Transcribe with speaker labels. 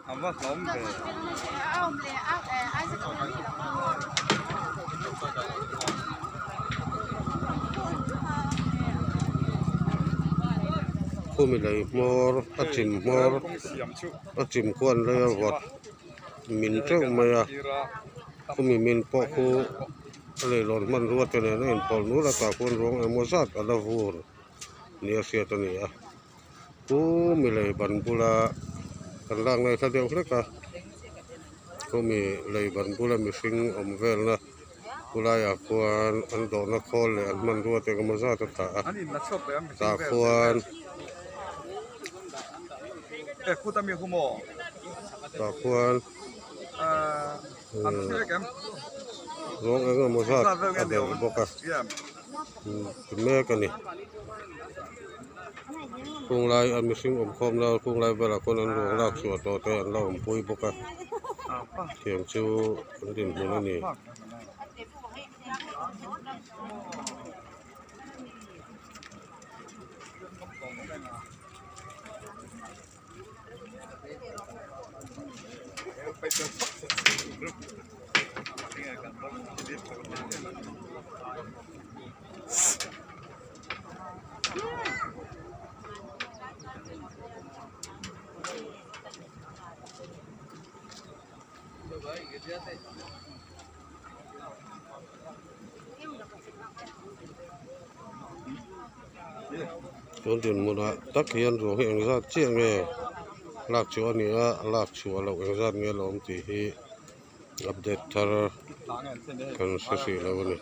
Speaker 1: Khumi lei hmawr a chim hmawr a chim khuan lei a vawt min teuh mai a khumi min pawh khu a leilawn hmanrua te nen a inpawlh nul a tah khuan ruang emaw zat a la vur nia hriat a ni a. Pu milei ban bula kan lak ngai thla deuh hlek a khumi lei ban bula mihring awm velna khulaiah khuan an dawhna khawl leh an hmanrua te engemaw zat a tah a tah khuan tah khuan rawng engemaw zat a belh bawk a. Ti mek a ni kung lai a mihring awm khawm na kung lai velah khawn an ruang lak chhuah tawh te an la awmpui bawk a tiang chu an dinhmun a ni. Tun dinhmunah tak hian ruang hi engzat chiah nge lak chhuah a ni a lak chhuah loh engzat nge la awm tih hi update thar kan hre hrih lo a ni.